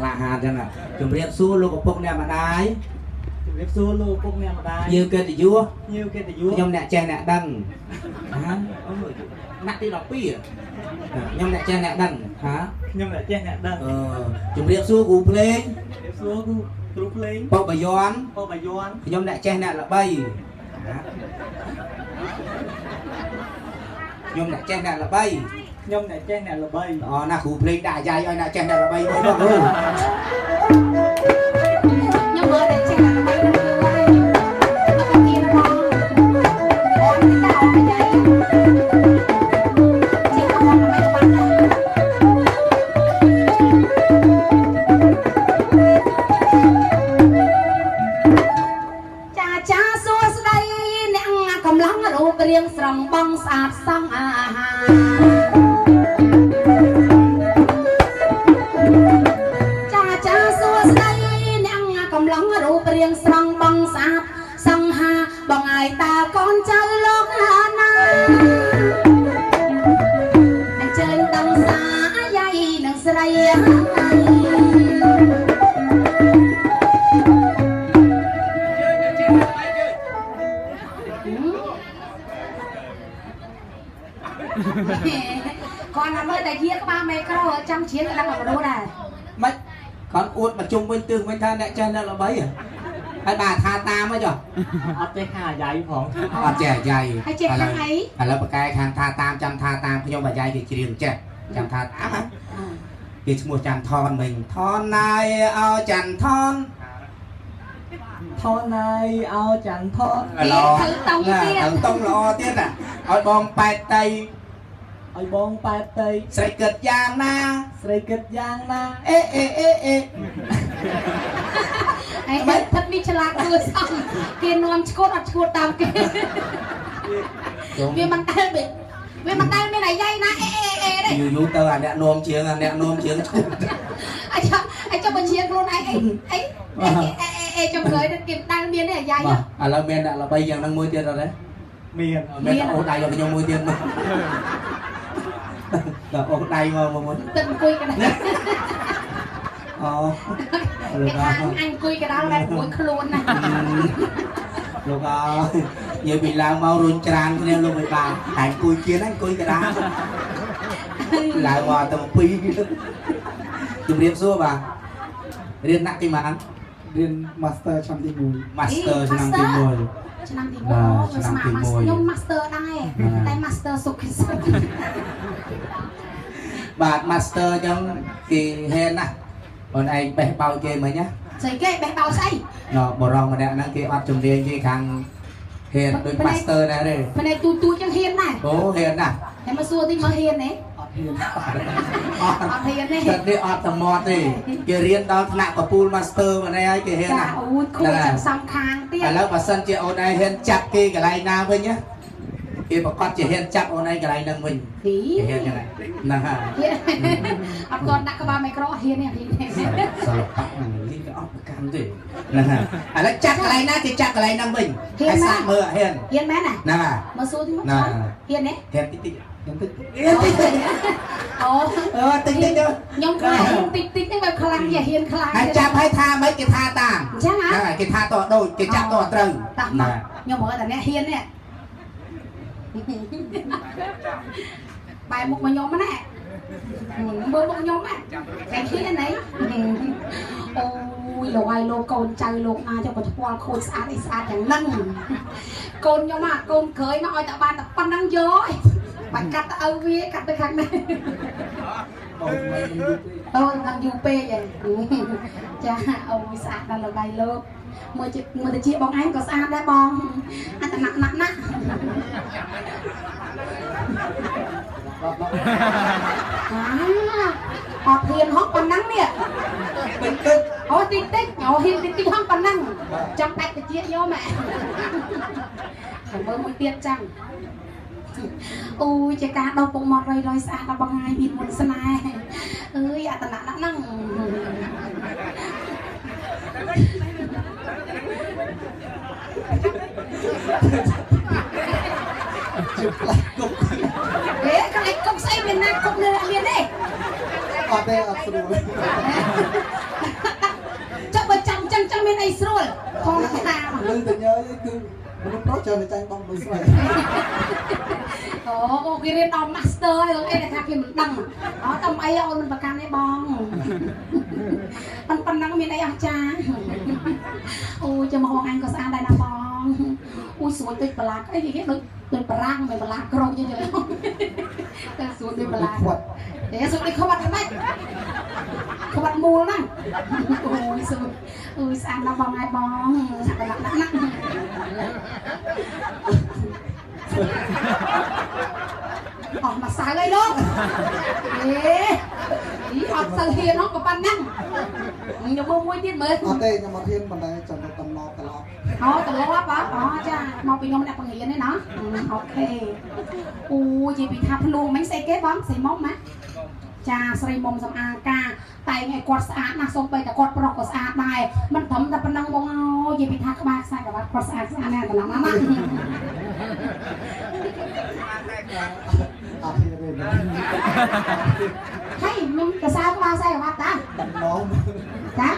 ក្លាហានចឹងជំរាបសួរលោកឪពុកអ្នកម្ដាយ ជំរាបសួរលោកឪពុកអ្នកម្ដាយ ភ្ញៀវកិត្តិយស ភ្ញៀវកិត្តិយស ខ្ញុំអ្នកចេះអ្នកដឹងហា ថ្នាក់ទី12ខ្ញុំអ្នកចេះអ្នកដឹងហា ខ្ញុំអ្នកចេះអ្នកដឹង ជំរាបសួរគ្រូភ្លេង ជំរាបសួរគ្រូភ្លេង ប៉ុបយ័ន ប៉ុបយ័ន ខ្ញុំអ្នកចេះអ្នកល្បី ខ្ញុំអ្នកចេះអ្នកល្បី ខ្ញុំអ្នកចេះអ្នកល្បី ល្អណាស់គ្រូភ្លេងដាក់អាយ៉ៃឲ្យអ្នកចេះអ្នកល្បីមួយមកគ្រូ ខ្ញុំមើលតែចេះអ្នកល្បីនឹងគឺហើយអត់មានផងអូនដាក់អាយ៉ៃចេះអត់មិនបានដែរចាចាសួស្ដីអ្នកកំឡងរូបរាងស្រង់បងស្អាតសងអាហារចាចាសួស្ដីអ្នកកំឡងរូបរាងស្រង់បងស្អាតសង្ហាបងអាយតាកូនចៅលោកណាអញ្ជើញដឹងសាយាយនិងស្រីគាត់ណាមើលតែយាក្បាលមេក្រូចាំជ្រៀងក៏ដឹងមនុស្សដែរ មិនគាត់អួតមកជុំវិញទិសវិញថាអ្នកចេះអ្នកល្បីហើយបាទថាតាមហ៎ចុះ អត់ចេះខាអាយ៉ៃផង អត់ចេះអាយ៉ៃ ហើយចេះខាងអី ឥឡូវបកែខាងថាតាមចាំថាតាមខ្ញុំអាយ៉ៃគេច្រៀងចេះចាំថាតាមហ៎គេឈ្មោះច័ន្ទថនវិញថនណាយអោច័ន្ទថន ថនណាយអោច័ន្ទថន ល្អត្រូវតង់ល្អទៀតណាឲ្យបងប៉ែតតៃ ឲ្យបងប៉ែតតៃ ស្រីគិតយ៉ាងណា ស្រីគិតយ៉ាងណា អេអេអេអេ ហើយផិតនេះឆ្លាតគួរសមគេនាំឈួតអត់ឈួតតាមគេវាមិនដែលវាមិនដែលមានអាយ៉ៃណាអេអេអេទេ យូរយូរទៅអាអ្នកនាំជាងអាអ្នកនាំជាងឈួត អាចអាចបើជាងខ្លួនឯងអីអីអេអេចុងក្រោយគេមិនដែលមានទេអាយ៉ៃ បាទឥឡូវមានអ្នកល្បីយ៉ាងហ្នឹងមួយទៀតអត់ទេ មាន មានអូសដៃឲ្យខ្ញុំមួយទៀតមកដល់អូសដៃមកមក ទឹកអង្គុយកណ្ដាល អូ លោកអញអង្គុយកណ្ដាលបែបអង្គុយខ្លួនណា លោកអើយនិយាយពីឡើងមករុញច្រានគ្នាលោកមិនបានតែអង្គុយជាងអង្គុយកណ្ដាលឡើងមកទៅពីរជំរាបសួរបាទរៀនថ្នាក់ទីម៉ាន រៀន Master ឆ្នាំទី1 Master ឆ្នាំទី1 ឆ្នាំទី1 ឆ្នាំទី1 ខ្ញុំ Master ដែរតែ Master សុខសុខ បាទ Master អញ្ចឹងគេហ៊ានណាស់បងឯងបេះបោចគេមិញណា ស្អីគេបេះបោចស្អី ណបរងម្នាក់ហ្នឹងគេអត់ជំនាញគេខាងហ៊ានដូច Master ដែរទេ ផ្នែកទូទូចឹងហ៊ានដែរ អូហ៊ានណាស់ តែមកសួរតិចមកហ៊ានទេ អត់ហ៊ាន អត់ហ៊ានទេ តែនេះអត់តែមាត់ទេគេរៀនដល់ថ្នាក់កពូល Master ម្នាក់ហើយគេហ៊ានណាស់ អូយខូចចាំសំខាងទៀត ឥឡូវបើសិនជាអូនឯងហ៊ានចាប់គេកន្លែងណាវិញណាគេប្រកាសជាហ៊ានចាប់អូនឯងកន្លែងហ្នឹងវិញ គេ ហ៊ានចឹងហ្នឹងហើយ អត់គាត់ដាក់ក្បាលមីក្រូហ៊ានទេហ៊ានទេ សិល្បៈហ្នឹងនេះគេអត់ប្រកាន់ទេហ្នឹងហើយឥឡូវចាប់កន្លែងណាគេចាប់កន្លែងហ្នឹងវិញហើយសាកមើលហ៊ាន ហ៊ានមែនណា ហ្នឹងហើយ មកសួរតិចមកហ៊ានទេ ហ៊ានតិចតិចហ៊ានតិចហ៊ានតិចតិច អូ តិចតិចទៅ ខ្ញុំខ្លាចហ៊ានតិចតិចហ្នឹងបើខ្លាំងជាហ៊ានខ្លាំង ហើយចាប់ឲ្យថាម៉េចគេថាតាម អញ្ចឹងហ៎ ហ្នឹងហើយគេថាតដូចគេចាប់តត្រូវ តោះមកខ្ញុំមើលតែអ្នកហ៊ាននេះបែរមុខមកខ្ញុំណាមើលមុខខ្ញុំណាតែហ៊ានអីអូយលោកឲ្យលោកកូនចៅលោកណាចុះក៏ថ្ពាល់ខូចស្អាតអីស្អាតយ៉ាងហ្នឹងកូនខ្ញុំអាកូនក្រោយមកឲ្យតែបានតែប៉ុណ្ណឹងយកបាច់កាត់ទៅឪវាកាត់ទៅខាងនេះអូយមិនយូរពេកឯងចាអូយស្អាតដល់លោកដៃលោកមើលមើលទៅជាបងឯងក៏ស្អាតដែរបងអត្តណាក់ណាក់ណាក់អត់ហ៊ានហោះប៉ុណ្ណឹងនេះ តិចតិច អូតិចតិចអូហ៊ានតិចតិចហោះប៉ុណ្ណឹងចាំដាច់តិចយកម៉ែមើលមួយទៀតចឹងអូយជាការដោះពុកមាត់រយរយស្អាតដល់បងឯងមានមុនស្នេហ៍អើយអត្តនៈណាក់ហ្នឹង ជិះផ្លាគុក ហេកន្លែងគុកស្អីមានណាគុកនៅមានទេ អត់ទេអត់ស្រួល ធម្មតា លឺតែញើយគឺមនុស្សប្រុសច្រើនតែចាញ់បងមនុស្សស្រី អូគេរៀនដល់ master ហើយអីថាគេមិនដឹងអូតំអីអូនមិនប្រកាន់ទេបងប៉ុណ្ណឹងមានអីអស្ចារ្យអូចាំមកបងអញក៏ស្អាតដែរណាបងអូយស្រួយដូចបន្លាអីគេដូចដូចបារាំងមិនបន្លាក្រូចទេតែស្រួយដូចបន្លាតែស្រួយដូចខ្វាត់ហ្នឹងខ្វាត់មូលហ្នឹងអូយស្រួយអូយស្អាតណាស់បងហើយបងស្អាតណាស់ណាស់អស់មកសៅអីលោកអេអត់សូវហ៊ានហ្នឹងប៉ុណ្ណឹងខ្ញុំមើលមួយទៀតមើល អត់ទេខ្ញុំអត់ហ៊ានប៉ុន្តែចាំតែតំណប់ត្រឡប់ អូត្រឡប់អូចាមកពីខ្ញុំអ្នកបង្រៀនទេណាអូខេអូនិយាយពីថាភ្លួងមិញស្អីគេបងស្រីមុំណាចាស្រីមុំសំអាងការតែងឲ្យគាត់ស្អាតណាស់សូម្បីតែគាត់ប្រុសក៏ស្អាតដែរមិនត្រឹមតែប៉ុណ្ណឹងបងអើយនិយាយពីថាក្បាលខ្សែក្រវ៉ាត់គាត់ស្អាតស្អាតណាស់ត្រឡប់ណាស់ អត់ហ៊ានទេ ហើយខ្ញុំកសៅក្បាលខ្សែក្រវ៉ាត់តា តំណម ចា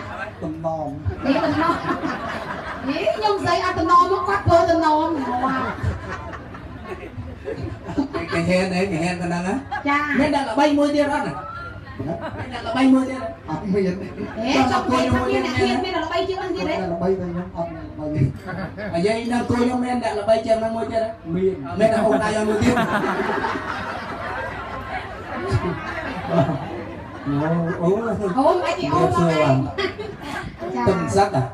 តំណម នេះតំណមនេះខ្ញុំស្អីអត់តំណមមកគាត់ធ្វើតំណមមក គេហ៊ានអីគេហ៊ានប៉ុណ្ណឹងណា ចា មានដាក់ល្បីមួយទៀតអត់ណាមានដាក់ល្បីមួយទៀត អត់មាន ហេចុះគេថាមានអ្នកហ៊ានមានល្បីជាងហ្នឹងទៀតទេ ល្បីតែខ្ញុំអត់ល្បី អាយាយនៅគួយខ្ញុំមានដាក់ល្បីជាងហ្នឹងមួយទៀត មាន មានដាក់អូនដៃឲ្យមួយទៀតអូអូ អូមិនអីអូមកឯងចា ទឹមសឹក បាទ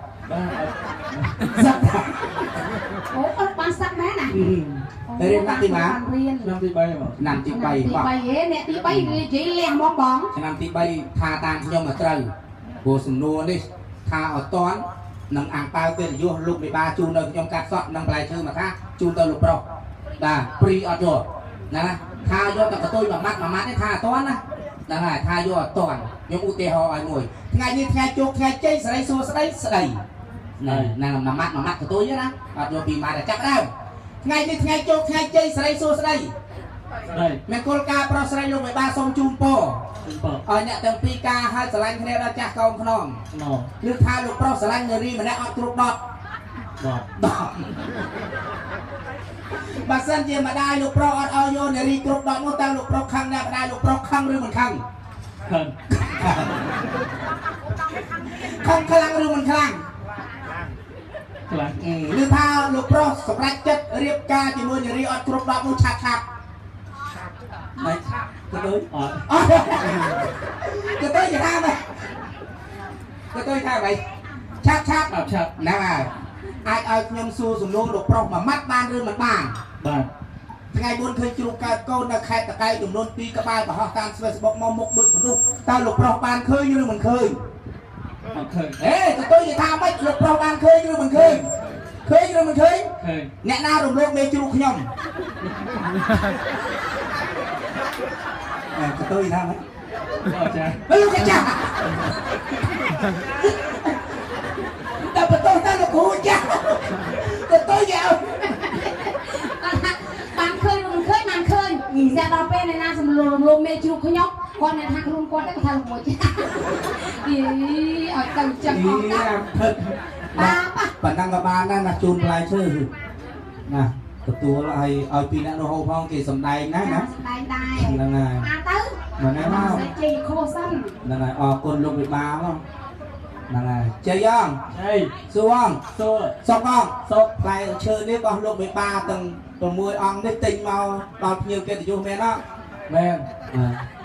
សឹក អូអត់បានសឹកមែនណា រៀនឆ្នាំទីម៉ា រៀន ឆ្នាំទី3បង ឆ្នាំទី3 ទី បាទ 3ហេអ្នកទី3និយាយលះហ្មងបង ឆ្នាំទី3ថាតាមខ្ញុំមកត្រូវព្រោះសំណួរនេះថាអត់តាន់នឹងអាំងប៉ាវកិត្តិយសលោកមេបាជូននៅខ្ញុំកាត់សក់និងបន្លែឈើមកថាជូនទៅលោកប្រុសបាទព្រីអត់យកណាថាយកតែកតុយមួយម៉ាត់មួយម៉ាត់នេះថាអត់តាន់ណាហ្នឹងហើយថាយកអត់តាន់ខ្ញុំឧទាហរណ៍ឲ្យមួយថ្ងៃនេះថ្ងៃជោគថ្ងៃជ័យស្រីសួស្ដីស្ដីណាណាមួយម៉ាត់មួយម៉ាត់កតុយណាអត់យកពីម៉ាត់តែចាប់ដើមថ្ងៃនេះថ្ងៃជោគថ្ងៃជ័យស្រីសួស្ដី ស្ដី មង្គលការប្រុសស្រីលោកមេបាសូមជូនពរ ជូនពរ ឲ្យអ្នកទាំងពីរការឲ្យស្រឡាញ់គ្នាដល់ចាស់កោងខ្នង ណ ឬថាលោកប្រុសស្រឡាញ់នារីម្នាក់អត់គ្រប់10 10 បើសិនជាម្ដាយលោកប្រុសអត់ឲ្យយកនារីគ្រប់10នោះតើលោកប្រុសខឹងអ្នកម្ដាយលោកប្រុសខឹងឬមិនខឹង ខឹង ខឹងខ្លាំងឬមិនខ្លាំង ខ្លាំង ឬថាលោកប្រុសសម្រេចចិត្តរៀបការជាមួយនារីអត់គ្រប់10នោះឆាប់ឆាប់មិនទៅដូច អត់ ទៅទៅថាម៉េចទៅទៅថាម៉េចឆាប់ឆាប់ ឆាប់ឆាប់ ហ្នឹងហើយអាចឲ្យខ្ញុំសួរសំណួរលោកប្រុសមួយម៉ាត់បានឬមិនបាន បាទ ថ្ងៃមុនឃើញជ្រូកកើតកូននៅខេត្តតកែចំនួន2ក្បាលបង្ហោះតាម Facebook មកមុខដូចមនុស្សតើលោកប្រុសបានឃើញឬមិនឃើញ អត់ឃើញ ហេទៅទៅគេថាម៉េចលោកប្រុសបានឃើញឬមិនឃើញឃើញឬមិនឃើញ ឃើញ អ្នកណារំលោភមេជ្រូកខ្ញុំទៅទៅថាម៉េច អត់ចា លោកចាតែបន្ទោសតែលោកគ្រូចាទៅទៅយ៉ា បានឃើញមិនឃើញបានឃើញស្រាប់ដល់ពេលអ្នកណាសំលរំលោភមេជ្រូកខ្ញុំគាត់អ្នកថាខ្លួនគាត់ទៅថាលោកមួយចាអីឲ្យទៅចឹងអស់តាបាទ ប៉ុណ្ណឹងក៏បានដែរណាជូនបន្លែឈើណាទទួលឲ្យឲ្យពីរអ្នកនោះហូបផងគេសំដែងណាណា សំដែងដែរ ហ្នឹងហើយ អាទៅ មកណាមក ជ័យខុសសិន ហ្នឹងហើយអរគុណលោកវិបាលហ្នឹងហើយជ័យអង ជ័យ សួរអង សួរ សុកអង សុក ផ្លែឈើនេះរបស់លោកវិបាលទាំង6អង្គនេះទិញមកដល់ភ្ញៀវកិត្តិយសមែនអត់ មែន រ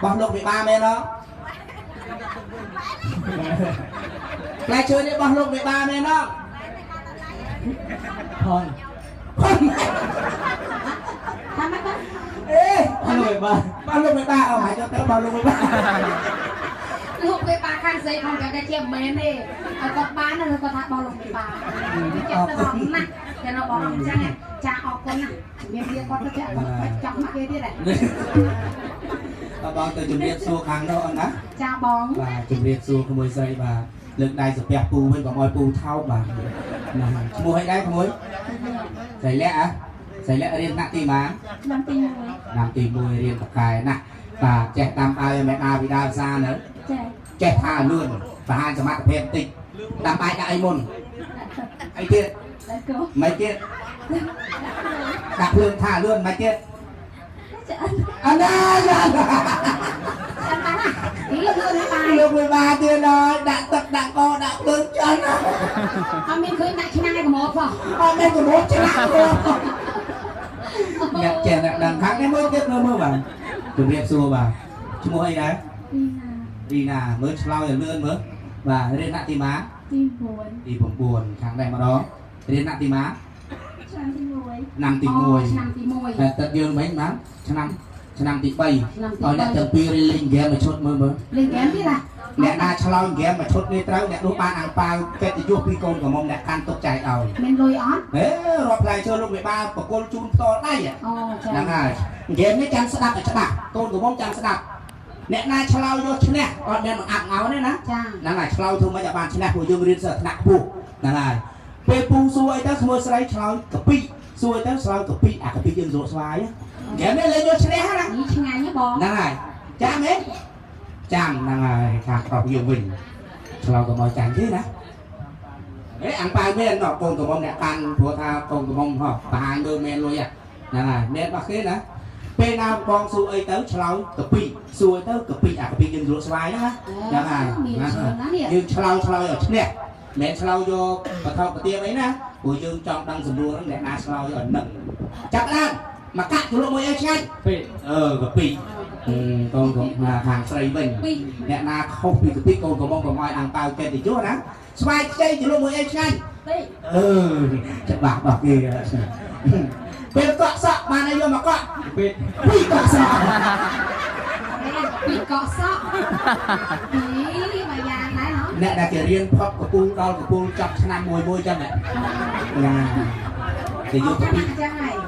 បស់លោកវិបាលមែនអត់ផ្លែឈើនេះរបស់លោកវិបាលមែនអត់ ផង ថាម៉េចបាទ អេ លោកវិបាល បាទលោកវិបាលអើមកទៅបាទលោកវិបាល លោកវិបាលខាងស្រីផងគេជាមែនទេឲ្យគាត់បានឬគាត់ថាបងលោកវិបាលចិត្តទៅហំណាស់តែនៅបងអញ្ចឹងចាអរគុណណាស់ជំរាបលាគាត់ទៅចាគាត់ចង់មកគេទៀត បាទបងទៅជំរាបសួរខាងនោះអត់ណា ចាបង បាទជំរាបសួរក្មួយស្រីបាទលើកដៃសាពះពូវិញកុំឲ្យពូថោកបាទណាឈ្មោះអីដែរក្មួយស្រីលក្ខហ៎ស្រីលក្ខរៀនថ្នាក់ទីម៉ា ឆ្នាំទី1 ឆ្នាំទី1រៀនបកែណាបាទចេះតាមឲ្យមេដាវិដាភាសានៅ ចេះ ចេះថាលឿនបង្ហាញសមត្ថភាពតិចតាមបាយដាក់អីមុន អីទៀតមិនទៀតដាក់ភ្លើងថាលឿនមិនទៀតអណាយ៉ាចាំបានណាលឿនលឿនបានលោកវិបាទៀតហើយដាក់ទឹកដាក់កដាក់ភ្លើងចិនអត់មានឃើញដាក់ឆ្នាំងឯកម្របផងអត់មានកម្របឆ្លាក់ផងអ្នកចេះអ្នកដឹងខាងនេះមើលទៀតមើលមើលបាទជំរាបសួរបាទឈ្មោះអីដែររីណាមើលឆ្លើយឲ្យលឿនមើលបាទរៀនថ្នាក់ទីម៉ាទី9ទី9ខាងនេះម្ដងរៀនថ្នាក់ទីម៉ាឆ្នាំទី1ឆ្នាំទី1ឆ្នាំទី1តែទឹកយើងមិញបាទឆ្នាំទី3ឲ្យអ្នកទាំងពីរលេងហ្គេមមួយឈុតមើលមើលលេងហ្គេមទៀតណាអ្នកណាឆ្លើយហ្គេមមួយឈុតនេះត្រូវអ្នកនោះបានអាំងប៉ាវកិត្តិយសពីកូនក្រមុំអ្នកកាន់ទុកចែកឲ្យមានលុយអត់ហេរាប់ផ្លែឈើលោកវិបាលបកគលជូនផ្ទាល់ដៃអូចាហ្នឹងហើយហ្គេមនេះចាំស្ដាប់ឲ្យច្បាស់កូនក្រមុំចាំស្ដាប់អ្នកណាឆ្លើយយកឈ្នះអត់មានមកអាប់ងោទេណាចាហ្នឹងហើយឆ្លើយធ្វើម៉េចឲ្យបានឈ្នះព្រោះយើងរៀនសិស្សថ្នាក់ខ្ពស់ហ្នឹងហើយពេលពូសួរអីទៅក្មួយស្រីឆ្លើយកពីសួរទៅឆ្លើយកពីអាកពីយើងរកស្វាយហ្គេមនេះលេងយកឈ្នះណានេះឆ្ងាញ់ហ៎បងហ្នឹងហើយចាំហ៎ចាំហ្នឹងហើយខាងប្រុសយើងវិញឆ្លើយកុំឲ្យចាញ់ទេណាអេអាំងប៉ាវមែនដល់កូនកំមុំអ្នកកាន់ព្រោះថាកូនកំមុំហោះបង្ហាញមើលមែនលុយហ្នឹងហើយមែនរបស់គេណាពេលណាបងសួរអីទៅឆ្លើយកពីសួរទៅកពីអាកពីយើងរកស្វាយណាហ្នឹងហើយយើងឆ្លើយឆ្លើយឲ្យឈ្នះមិនឆ្លើយយកបថុកបទៀមអីណាព្រោះយើងចង់ដឹងសំណួរហ្នឹងអ្នកណាឆ្លើយឲ្យនឹងចាប់ឡើងមកកាក់ជ្រលក់មួយអីឆ្ងាញ់ពីកពីកូនកុំខាងស្រីវិញអ្នកណាខុសពីកពីកូនកុំកុំឲ្យអាំងប៉ាវកិត្តិយសណាស្វាយខ្ចីជ្រលក់មួយអីឆ្ងាញ់ពីច្បាស់របស់គេពេលកក់សក់បានឲ្យយកមកកក់ពីពីកក់សក់ពីកក់សក់ពីមួយយ៉ាងដែរហ៎អ្នកដែលគេរៀនផុតកពូលដល់កពូលចប់ឆ្នាំមួយមួយចឹងណាគេយកកពី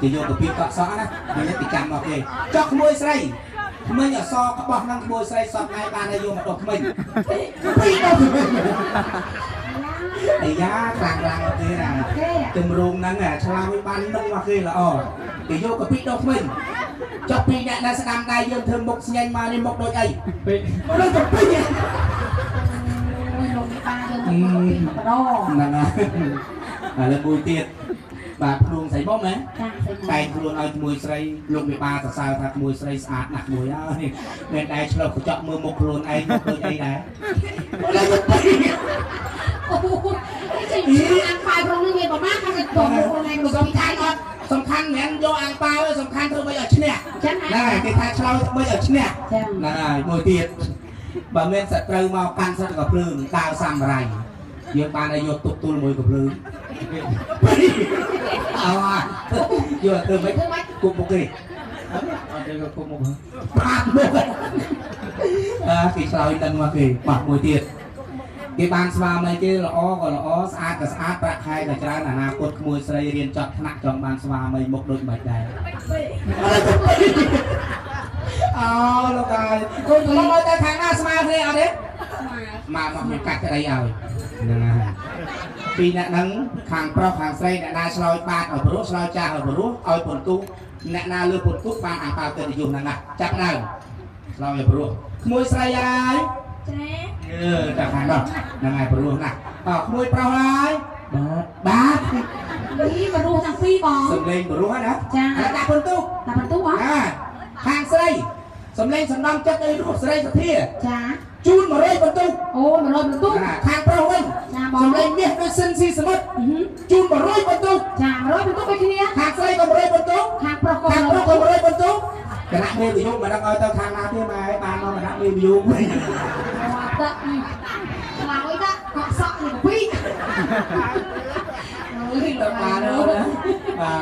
គេយកកពីកក់សក់ណានេះគេចាំមកគេចុះក្មួយស្រីក្មេងអសក្បោះនឹងក្មួយស្រីសក់ថ្ងៃបានឲ្យយកមកដុសក្មេងពីដុសអាយ៉ាខ្លាំងខ្លាំងគេណាទម្រងហ្នឹងឆ្លើយបាននឹងមកគេល្អគេយកកពីដុសក្មេងចុះពីអ្នកដែលស្ដាំដៃយើងធ្វើមុខស្ញែងមកនេះមុខដូចអីពីដូចកពីអូយលោកបាយើងមកពីបដហ្នឹងហើយឥឡូវមួយទៀតបាទភ្លួងស្រីបងណាចាស្រីតែងខ្លួនឲ្យក្មួយស្រីលោកមេបាសរសើរថាក្មួយស្រីស្អាតណាស់ក្មួយហើយមិនដែរឆ្លុះកញ្ចក់មើលមុខខ្លួនឯងមុខដូចអីដែរឡើយកពីអូចេញអាំងប៉ាវក្នុងនេះមានប្រមាណខាងទៅខ្លួនឯងសំខាន់អត់សំខាន់មិនយកអាំងប៉ាវទេសំខាន់ធ្វើម៉េចឲ្យឈ្នះចឹងហ្នឹងហើយគេថាឆ្លើយធ្វើម៉េចឲ្យឈ្នះចឹងហ្នឹងហើយមួយទៀតបើមានសត្រូវមកកាន់សិតក៏ភ្លើងដាវសាមរ៉ៃយើងបានឲ្យយកទុកទូលមួយកំភ្លើងអោយកទៅមិនគប់មុខគេអត់ទេក៏គប់មុខបាត់មុខអើគេឆ្លើយដឹងមកគេបាត់មួយទៀតគេបានស្វាមីគេល្អក៏ល្អស្អាតក៏ស្អាតប្រាក់ខែក៏ច្រើនអនាគតក្មួយស្រីរៀនចប់ថ្នាក់ចង់បានស្វាមីមុខដូចមិនដែរអូលោកហើយកូនកំមុំឲ្យទៅខាងណាស្មើគ្នាអត់ទេស្មើមកមកខ្ញុំកាត់ក្តីឲ្យហ្នឹងហើយពីអ្នកហ្នឹងខាងប្រុសខាងស្រីអ្នកណាឆ្លើយបាទឲ្យព្រោះឆ្លើយចាស់ឲ្យព្រោះឲ្យពន្ទុះអ្នកណាលើពន្ទុះបានអាំងប៉ាវកិត្តិយសហ្នឹងណាចាប់ដើមឆ្លើយឲ្យព្រោះក្មួយស្រីហើយចាតែខាងនោះហ្នឹងហើយព្រោះណាស់អក្មួយប្រុសហើយបាទបាទនេះព្រោះទាំងពីរបងសំលេងព្រោះណាចាដាក់ពន្ទុះដាក់ពន្ទុះហ៎ខាងស្រីសំលេងសំដំចិត្តអីរូបស្រីសធាចាជូន100បន្ទុកអូ100បន្ទុកខាងប្រុសវិញចាបងសំលេងមាសដូចសិនស៊ីសមុទ្រជូន100បន្ទុកចា100បន្ទុកដូចគ្នាខាងស្រីក៏100បន្ទុកខាងប្រុសក៏100បន្ទុកគណៈមេវិយុមិនដឹងឲ្យទៅខាងណាទេម៉ែបានមកគណៈមេវិយុវិញអត់ទៅឆ្លើយតាកក់សក់នេះពី អើយលោកបានណាបា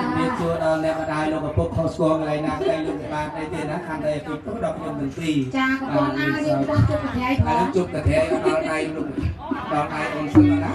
ទមានជួដល់អ្នកម្ដាយលោកឪពុកខុសស្គងកន្លែងណាក្តីលោកបានអីទេណាខាងតែពីពុកដល់ខ្ញុំទាំងពីរចាក៏បងណាយើងបងជប់កត្រៃផងជប់កត្រៃដល់ដៃលោកដល់ដៃអូនសិនណា